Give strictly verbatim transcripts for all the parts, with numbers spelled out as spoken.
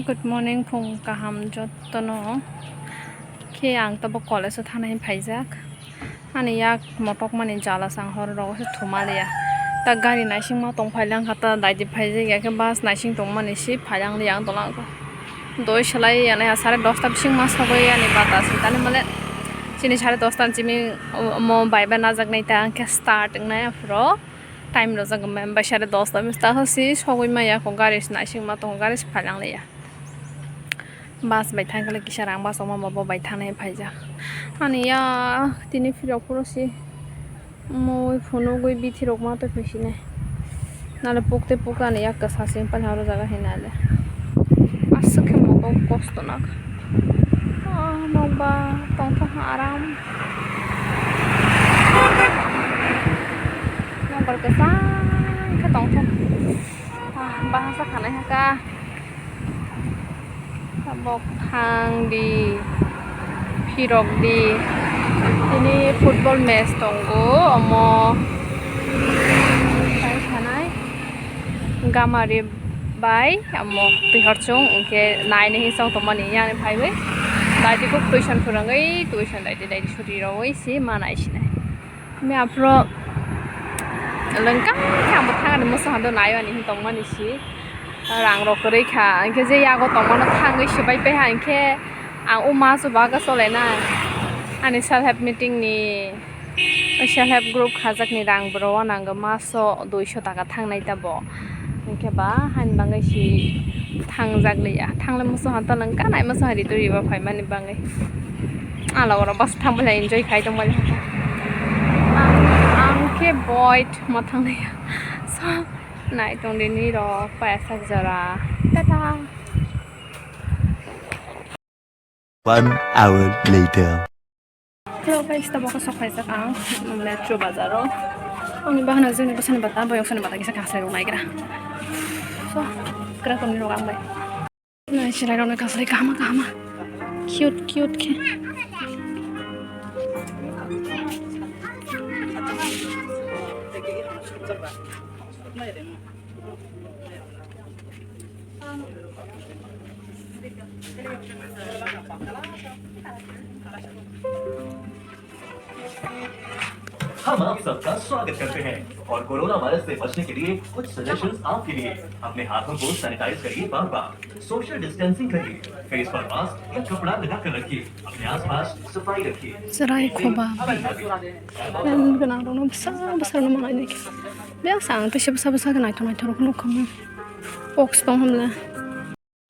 Good morning, phung kaham jotono. Khe ang tabuk college o thana hin phaijak. Ani yak motok mani jala sang hor rogo se thuma liya. Ta gari naising ma tong phailang kha ta daidi phaijak ya khe bus naising tong mani si phailang liya ang tolang ko. Doi selai ya nai sare dosta bising ma sogoi ani bata si tani male chini sare dosta chimi mo bai ba najak nai ta ang khe start wngnai aphuru. Time rwjak bai sare dosta bista si sogoi ma ya ko gari naising ma tong gari si phailang liya. Bus bai thang khe kisa rang bus o ma bo bai thang nai phaijak. Ani ya tini phirok phuru si mui phunugwi bithi rok ma twi phi sinai. Nale puk tei puk ani yak kwsa sing pali aro jaga hinale. Aswk khe mokol kosto nak. Ah, nokbar tongthok aram. Nokbar kwchang khe tongthok. Ah, bahasa khanai haka. Tabok thang di, phirok di. Tini football match tongo, omo tai sanai. Gamari bai, omo Twihorchung, hwnkhe naini hisong tongmani yani phaiwi. Daidi kok tuition phwrwngwi, tuition daidi daidi suti rogwi si manai sinai. Bini aphuru lengkang khe ang bo thangani muchung hado naio ani hin tongmani si rang rok kwrwi kha, hwnkhe je yago tongmano thangwi swbai paiha, hwnkhe ang o maso baga cholaina ani self help meeting ni self help group khajakni rang bo rw nango maso duiso taka thangnai ta bo. Hwnkhe ba haini bagwi si thangjak liya. Thangle muchung ha tolong kanai muchung ha ritu riba phaimani bagwi. Ang logorok bus thang bwlai enjoy khai tong bwlai. Ang, ang khe boy thuma thang liya. So, nai tong di nini rok paya sak jora. Tata. One hour later. Hello guys, tabok sok phaijak ang metro bazaro. Ani bahana joni bwsani bata, boyok sani bata kisa kasai rok naigra. So, kra koni rok ang bai. Nai sirai rok nai kasai kahama kahama. Cute cute khe. हम आप सबका स्वागत करते हैं और corona virus से बचने के लिए कुछ सजेशंस आपके लिए। अपने हाथों को सैनिटाइज करिए बार बार, सोशल डिस्टेंसिंग करिए, फेस पर मास्क या कपड़ा लगा कर रखिए, अपने आसपास सफाई रखिए। Chwrai khoba. Pen gwnang rokno bwsa bwsa rwno mangai nai khe. Biyang sa ang tei se bwsa bwsa khe naithok naithok rokno nukha mo. Box tong hamle.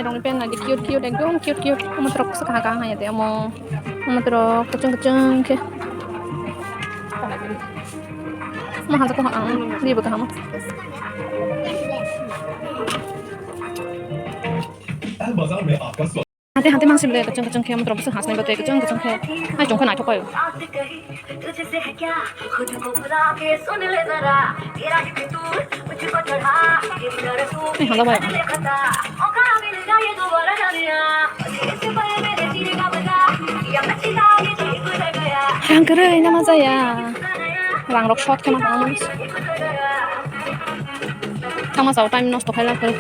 Rokni pen nai di cute cute ekdom cute cute. Omo trok bwsa kaham kaham hai de omo. Omo trok kwchwng kwchwng khe. Omo hajak ko ang ribo kaham. Hate hate mangsi bele kachang kachang khe amotro bwswk hasnai bwtwi kachang kachang khe. Hai chwng khe naithok pai. Hai hala bai. Rang kwrwi nama jaya. Rang rok short khe ma tongma. Thangma sao time nosto khailak khe.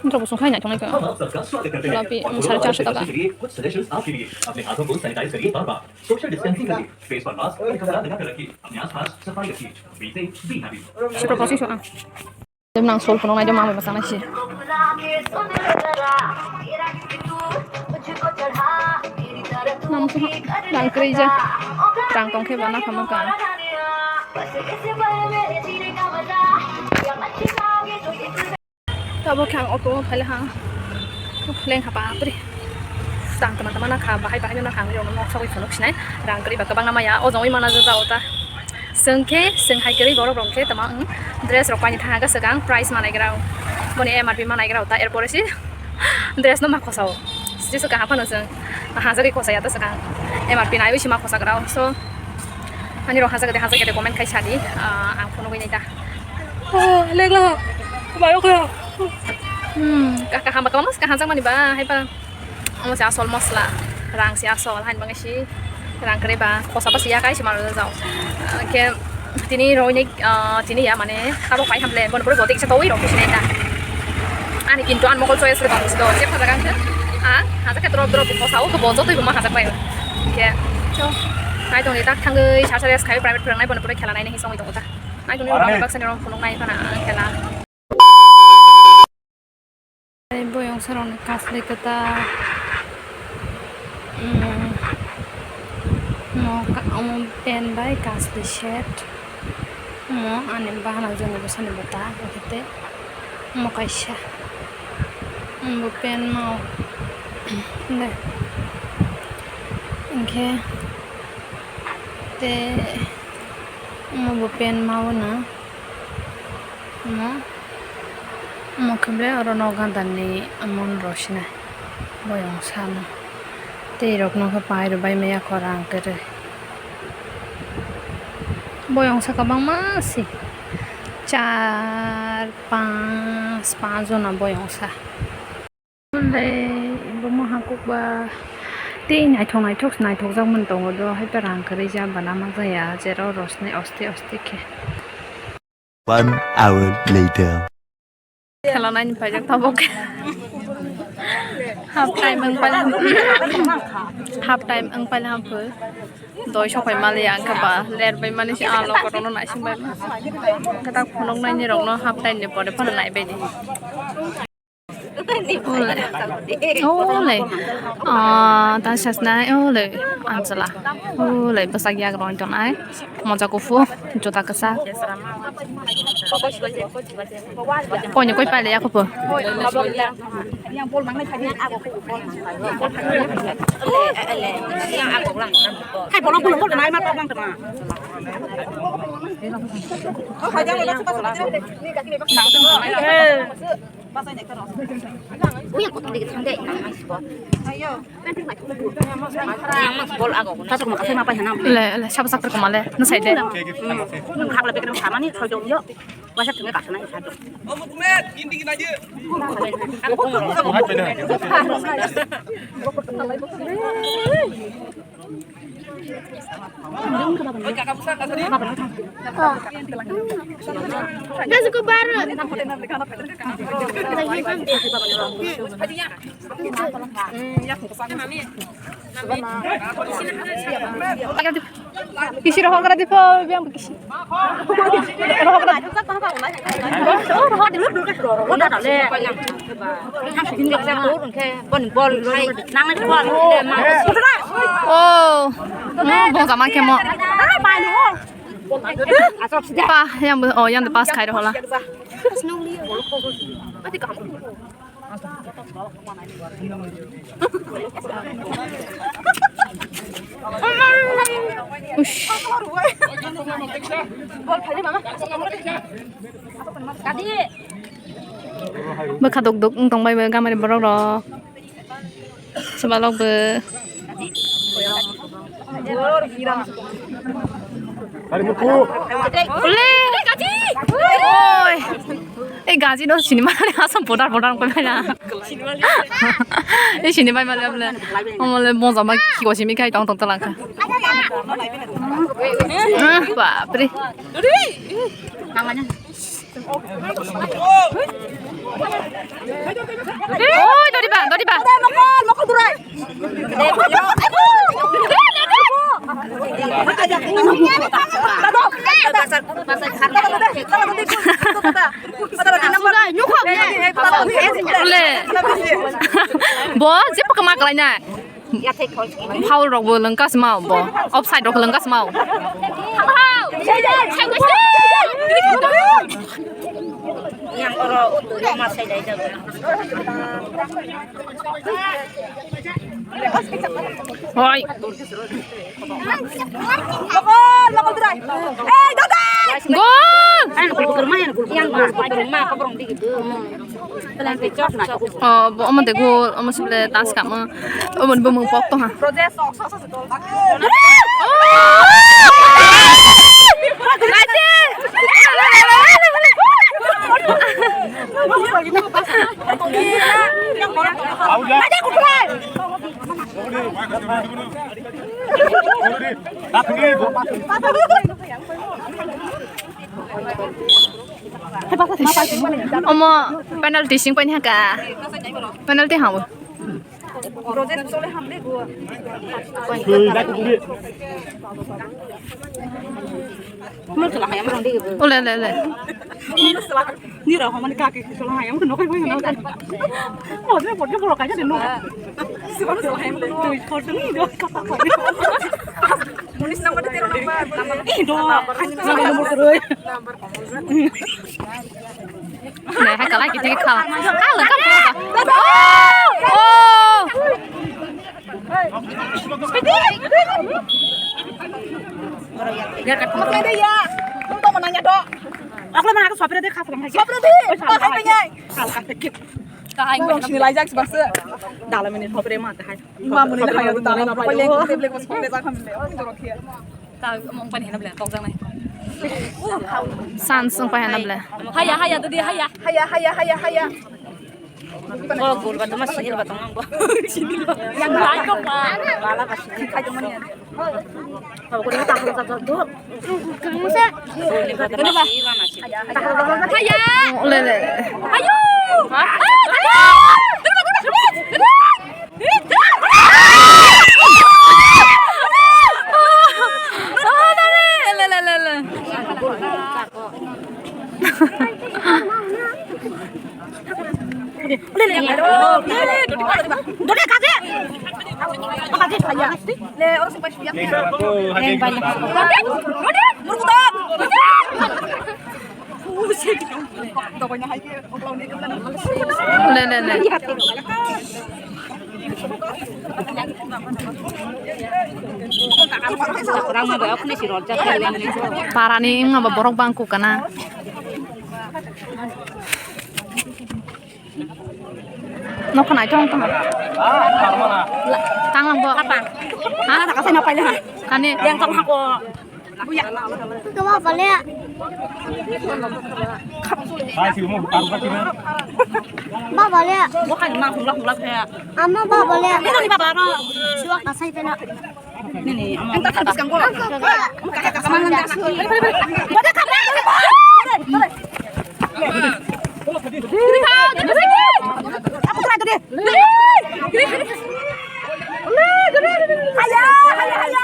Wngkha bo songkha naithok naithok. हम आप सबका स्वागत करते हैं। Lapi, um, साढ़े चार सौ taka. कुछ सजेशंस आपके लिए। अपने हाथों को सैनिटाइज करिए बार बार। सोशल डिस्टेंसिंग करिए। फेस पर मास्क और कपड़ा लगा कर रखिए। अपने आसपास सफाई रखिए। बीते बी ना B. Sipra process ang. Dem nang sol phunuk naidi mama bwsa nai si. Nang song rang kwrwi ja. Rang tong khe ba na khamang ka. Tabok khe ang auto o phailai ha. Leng ha bapre. Tang tama tama na kha bahai bahai no na kha ang rok nok sagwi phunuk sinai. Rang kwrwi ba kwbang na maya o jongwi mana jajao ta. Chwng khe chwng hai kwrwi borok rok khe tama wng dress rok paini thang khe swkang price manai gra. Boni M R P manai gra ta er pore si dress no ma khosao. Jesu kaham phano chwng hajagwi khosaya ta swkang M R P naiwi si ma khosa gra. So ani rok hajagade hajagade comment khai sadi, ah, ang phunugwi nai ta. Oh, leglo. Bayok lo. Hmm, ka-, kaham ba, kaham, kaham jak mani ba, hai ba. Omo se asol mosla, rang se asol, hain bangsi rang kwrwi ba, khosa ba se yakai se mano jao. Ke Tini roinai, ah, tini ya mane tabok pai hamle, bon borok joto kisa tawui rok kusinai ta. Ani kintu an mokol choice rok tong sido, jepha jaga khe, ah, haja khe drop drop ko sao ko bo jotoi bo ma haja pai. Khe, cho, nai tongni tak thangwi sasa rest khai private phwrwngnai bon borok khela nainai songwi tongo ta. Nai tongni rok baksa ni rok phunuk nai phana khela. Boyong sarokni kasli kwtal, mm, mo ka-, omo pen bai kasli set, omo ani bahanok joni bwsani bwta, omo kaisa, omo pen ma, le, hinkhe, te, omo bo pen ma o na. Omo, omo khe bre oro nok gandarni mon rw sinai boyong sano. Tei rok no khe pai rw bai maya khorang kwrwi. Boyong sa kwbangma se char, panch, panch jona boyong sa. Hwnle bo maha kukba tei naithok naithok naithokjak mani tongo do, haiba rang kwrwi ja bana manjaya, jerok rosnai oste oste khe. One hour later. Khela naini paijak tabuk. Half time wng paila, half time wng paila hampui. Doi sopai mali ang khe ba ler bai mani se a logo rok no naising bai ma. Khe tak phunuk naini rok no half time ni pore phano nai bai di. Ole. Ole. Ah, ta sasnai, ole. Anjala. Ole, bwsak yak rong tongnai. Moja kuphur, juta kwchak. Koi ni koi paile ya kuphur. Hai, bolong bolong bolong nai ma tong tong. Oh, hai, jangan, jangan, jangan. Uy, ang kutang dikit, hindi, nang, ang sipot. Ang mas bol ako. Sasa ko makasih mapa hanam. Le, le, siapa sakter kemale? Nasai de. Hmm. Nung khak lebih kena sama ni, sojo yo. Wasa tengah kasana ni satu. Kisi rohok radi po, biang kisi. Rohok radi. Oh, no, bongsa ma kemo. Pa, yang, oh, yang de pas khai rohola. Ush. Bwkha duk duk wng tong bai bo gamari borok rok. Swbalok bo. Oi. Ei gaji no sinimani asam podar podar wngkha na. Ei sinibai male male. Omole bonjama kiko simi kai tong tong talangkha. Bapre. Oi, doriba, doriba. Le. Bo, je pakma kalai na. Foul rok bo lengka se ma bo. Offside rok lengka se ma. Yang oro utu ma sai dai jago. Hoi. Gol! Oh, bo omo de gol, omo sile tas kamo. Omo bo mung pok tong ha. Omo penalty sing paini haka. Penalty hao. Ole, ole, ole. Ni rok hamani kaki sola hayam ko nokai bai nokai. Modre modre bolo kaisa de no. Sola hayam ko tui photo ni do. Unis number, tero number. Ih, do. Number number keroi. Nah, hai kalai kita kala. Kala kan. Oh, oh. Biar kat. Masih ada ya. Untuk menanya dok. Aku mana aku sopir deh khas kan. Sopir deh. Khas kan. Kahai. Sini lajak sebab se. Dalam ini sopir mah hai. Mamuni na hayo ta na paile ko table ko sokle ja khamle. Oi doro khia. Ta mong pani hena bla tok jang nai. Sans song pa hena bla. Haya, haya, dudi, haya. Haya, haya, haya, haya. Ko gul ba tuma sinil ba tong bo. Sinil. Yang lain ko pa. Bala ba sinil khai to mani. Ko ko ta ko ta do. Haya. Ole le. Ayo. Le, le, le. Parani wngma ba borok bang kukana. Nokha naithok wngtong. Tanglang bo. Ha? Kani? Kama bole. Ba bole. Ama ba bole. Suwak kasai pena. Nini, ama. Enta tak biskang ko. Kaka kaka mangan gas. Bole kama. Haya, haya, haya.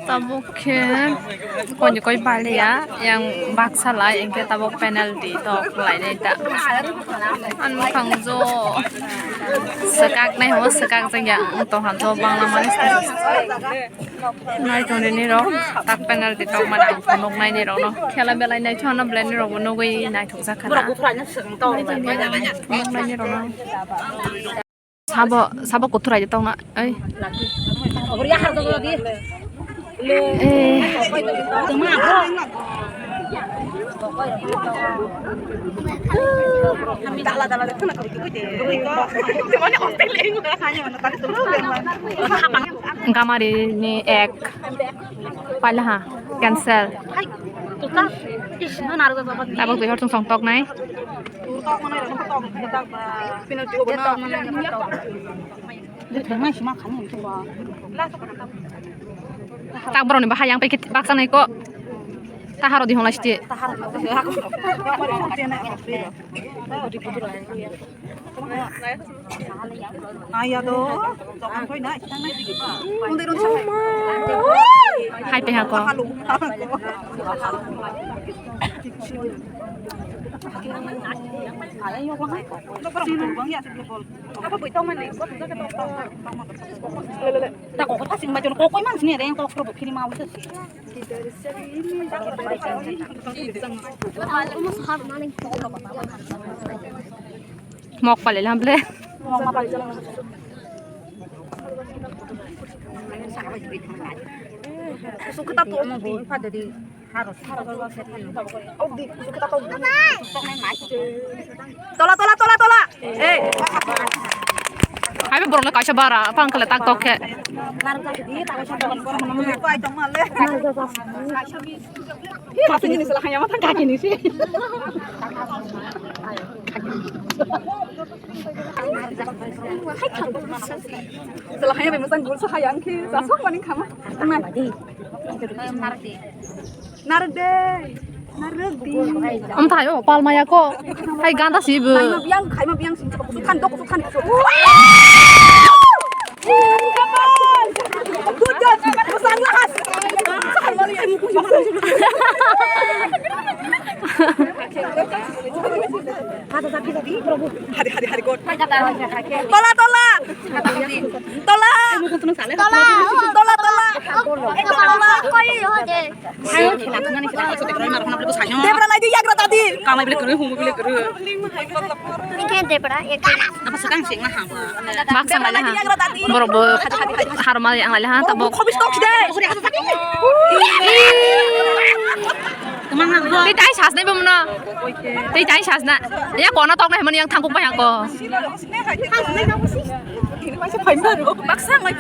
Tabuk khe koi koi baliya yang baksa lai, hingke tabuk penalty tok lai nai ta. Ang bwkhang jo swkak nai ho, swkak jak ya, wng tong ha jo bangla mani. Nai tong nini rok, tak penalty tong mani ang phunuk nai ni rok no. Khela belai nai thok no belai ni rok bo nugui nai thok jak kha na. Nai tong nini rok, phunuk nai ni rok no. Sabo, sabo kuthur aja tong na, ai. Eh. Gamari ni ek. Pala ha, cancel. Tabuk twi hor song tok nai. Tak borok ni bahai yang paikhe baksa nai ko. Tahar di hong lai siti. Naya do, tokon koi na. Hai pe ha ko. Apa bui tau mani? Tako ko tasing ma jon ko koi man sini reng ko pro kiri mau se. Mok pale lam ble. Suka tak tu mau bui pada di. Tola, tola, tola, tola. Eh. Hai borok le kaisa bara, phang khle tak tok khe. Sala haya bai masang gul sa haya angkhe sa sok mani khama. Narde. Narde. Om thayo pal maya ko. Hai ganda si bu. Khaima biang, khaima biang sing. Sukhan dok, sukhan. Good job. Masang lahas. Hari, hari, hari, good. Tola, tola. Tola. Tola. Tola, tola. Tola. Debra nai di, yagra tadi. Kamai bile kuru, humu bile kuru. Ini kan debra, ya kan? Apa sekarang sih, nah, apa? Baksa nai ha. Borok bo harma yang lai ha, tabok. Khobis tok de. Tei tai sas nai bo mano. Tei tai sas na. Ya kona tok nai mani yang thangkuk pai ako. Baksa ngai.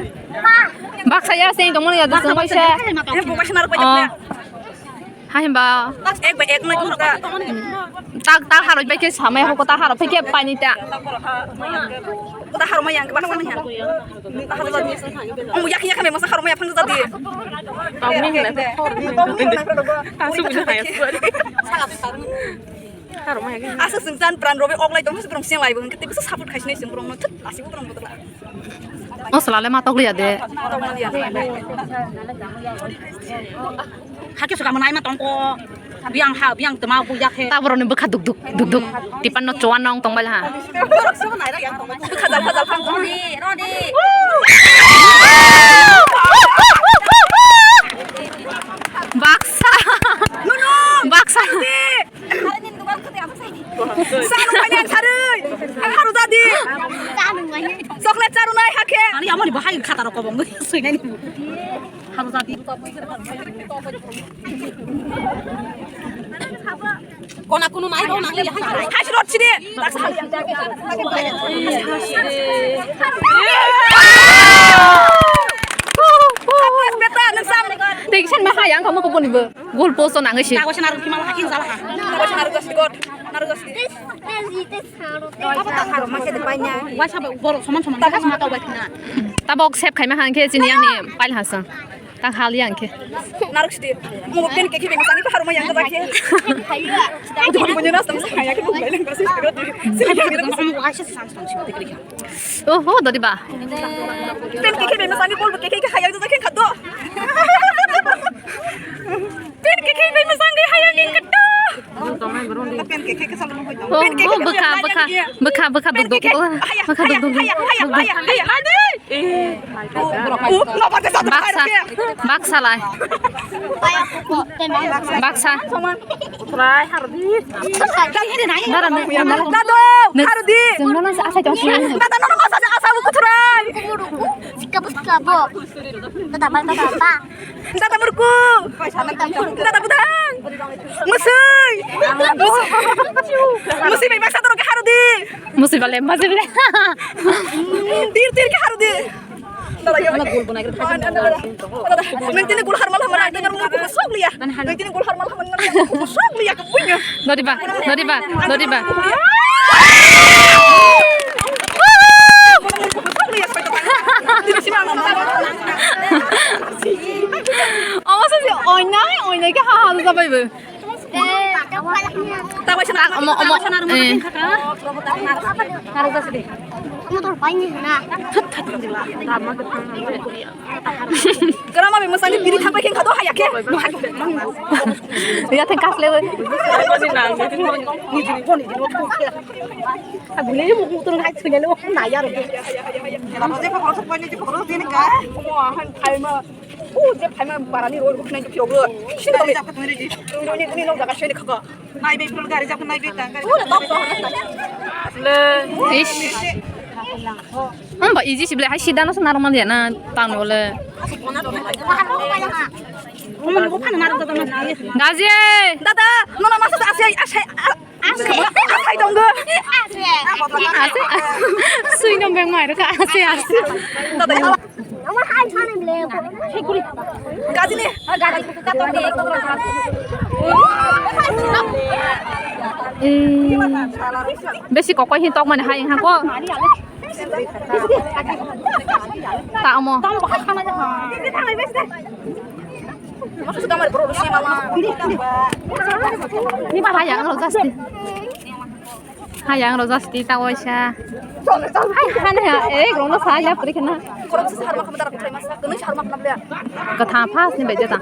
Baksa ya sing tongmani ya dusung kaisa. Eh, bo baksa naro pai Oh. Hai himba. Ek bai ek nai kuru ta. Tak tak haroi pai ke samai hoko ta haro pai ke pani ta. Ta haro mai yang ke baksa mai yang. Omo yak yak me masa haro mai phang jadi. Ang ni hna. Ang su ni hna. Asa sengsan pran robe oglai tong se borong seng lai bo hwnkhe tei bisa support khaisnai seng borong no thut lasi bo borong bodol. O sala le ma tokliya de. Hakhe suka manai ma tongko. Biang ha, biang tma bu yak he. Ta borok ni bwkha duk duk, duk duk. Tipan no chuan nong tong bai ha. Bwkha jal, bwkha jal phang tong. Baksa. Baksa. Sanu kanya sarui. Haru jadi. Chocolate charu nai hakhe. Ani amoni bahai khata rok kobong sui nai. Haru jadi. Kona kunu nai ro nang le hai. Hai rot sini. Beta nang sam. Tei kisa ma hai ang kamu kubun ibu. Goal post o nangwi si. Tago se narwk thima laha, kin jala ha. Tago se narwk jasi god. Narwk jasi. Waisa ba borok soman soman tago se ma tau bai thina. Tabok sep khaima hang khe chini yang ni pail hasang. Ta hal yang khe. Narwk sidi. Mo pen ke khe bini sani pahar ma yang ka khe. Mo ni nas tam sa ya khe mo bai lang ka si. Waisa sang sang si. Oho, dodi ba. Pen ke khe bini sani bol ke khe khe hayang jajak khe khato. Pen ke khe bai masang de hayang ning kato. Pen ke khe khe salo hoi. Oh, oh, bwkha, bwkha, bwkha, bwkha duk duk, bwkha duk duk, duk duk. Baksa, baksa lai. Baksa. Dada, hardi. Dada, nono masa asa bu kuthrai. Sikabo, sikabo. Dada, ba, dada, ba. Dada murku. Dada budang. Musui. Musui bai baksa toro ke harudi. Musui bale, musui bale. Tir tir ke harudi. Dada, ya. Nang tini gul harmal hamar, nang tini gul harmal hamar, nang tini gul harmal hamar, nang tini gul harmal hamar, nang tini gul harmal hamar, nang tini gul harmal hamar. Doriba, doriba, doriba. Omo se oinai, oinai ke ha ha jabai bo. Omo, omo. Motor paini na. Grama bai masani biri thapai khe khato haya khe. Ya thang kasle we. Abule mo motor hai thune lo na yar. Omo han phaima. U je phaima barani roi rukhnai jukhi ogo. Sini kami. Roi ni nok jaga sini khaka. Nai bai pul gari jaga nai bai tang gari. Ish. Hamba iji sible hai sida no sana roman ya na tang ole. Gaji. Dada, nono masa ase ase. Asai tongo. Asai. Sui nong beng mai rokha asai asai. Gajini. Eh, besi kokoi hin tokmani hai hako. Ta omo. Hayang lo jasti. Hayang lo jasti ta oisa. Hai hane ha, eh, rong no sa ya puri kana. Katham pas ni beje ta.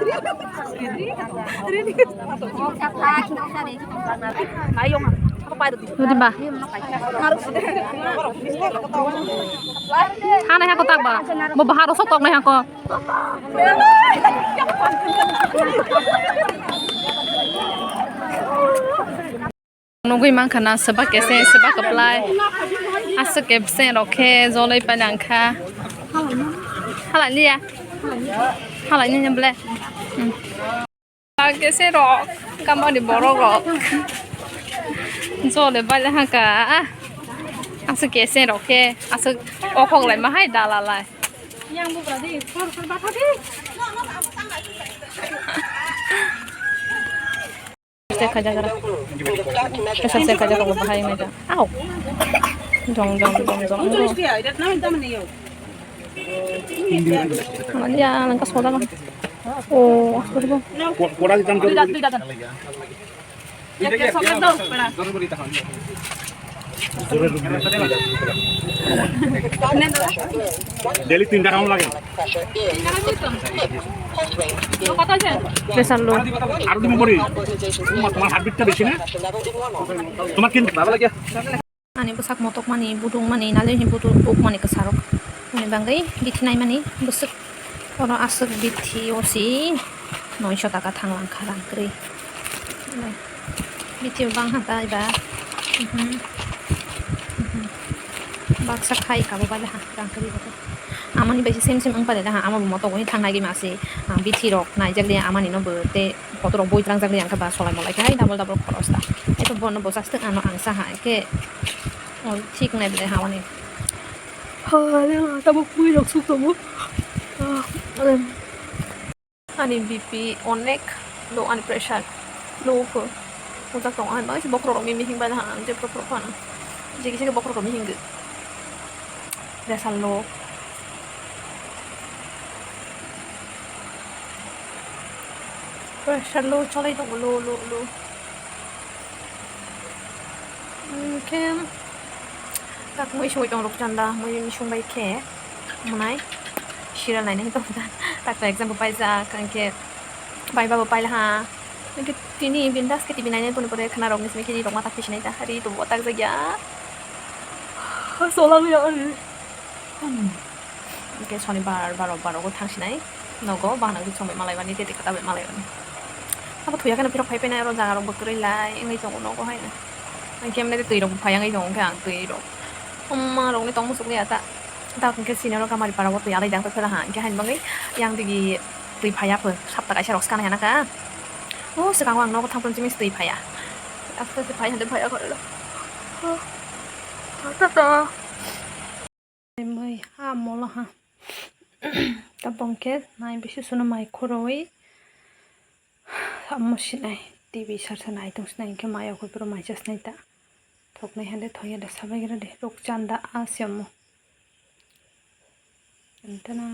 Nudi ba. Hana hako tak ba. Bo bahar sok tok nai hako. Nugui mankha na seba kese seba kwplai. Aswk kebse rok khe joloi pai langkha. Halai liya. Halai ni ble. Hmm. Kese rok, kamani borok rok. Jole baile haka. Aswk kese rok khe, aswk okhok lai ma hai dala lai. Yang bugra di, sor sor batha di. Sek khajagra. Kesa sek khajagra bahai mai da. Au. Jong jong jong jong. Mani ya langka soda kan. Oh, astagfirullah. Ko-, kora ditam. Daily তিনটা round লাগে। Pressure low. আরো তুমি করি। তোমার, তোমার heartbeat টা বেশি না? তোমার কিন্তু ভালো লাগে। Ani bwsak motokmani, budukmani, nalini buduk bukmani kwsarok. Ani bagwi bithi naimani bwswk oro aswk bithi o si noisho taka thang langkha rang kwrwi. Bithi bangkha ta eba. Mhm. Mhm. Baksa khai kabo bale ha rang kwrwi bo. Amoni bai se sem sem wng pale da ha, amo bo motok bai thang nai ma se, ah, bithi rok naijak le amani no bo te photo rok boi twlang jak le ang khe ba solai molai khe hai double double khoros ta. Eto bono bo chastok ano ang sa ha khe, oh, thik nai ble ha oni. Ha, le ha, tabuk bui rok suk tongo. Ah, em. Ani B P onek low, ani pressure low pho. Mujak tongo, ani bagwi se bokhorok rok mimi himbai na ha, ang je bokhorok phano. Je kisa khe bokhorok rok mihingwi. Pressure low. Pressure low cholai tongo, low, low, low. Hwnkhe tak mui songwi tong rok chanda, mui misung bai khe mwnai serial nainai tong ta. Tak ta exam bo paijak, hwnkhe bai ba bo paila ha. Hwnkhe tini bindas khe T V nainai boni pore khna rok ni simi khe ri rok ma tak pisinai ta, ri to bo tak jak ya. Sola ya ani. Hwnkhe sonibar, barok, barok o thang sinai nogo, bahna khe chongbai malai mani, tete kata bai malai mani. Abo thuya kheno phirok phai phai nai, oro jaga rok bo kwrwi lai wngwi tongo nogo haino. Hwnkhe emne twi rok bo phai wngwi tongo, hwnkhe ang twi rok, omma rok ni tong muchuk ya ta. Ta hwnkhe sini oro Kamari para o twi alai jak phela ha, hwnkhe hain bagwi yang digi twi phai ya pho, sapta kaisa rok swkang ya naka. O swkango ang nogo thang phano jimit twi phai ya. Aste aste phai hande phai ya khorelo. Tata. Mui ha molo ha. Tabok khe nai bisi sunu mai khurui. Amo sinai T V sar sar nai tong sinai hwnkhe mai o khe boro mai chas nai ta. Thok nai hande thok ya da sabai gra de rok chanda a se omo. Tana.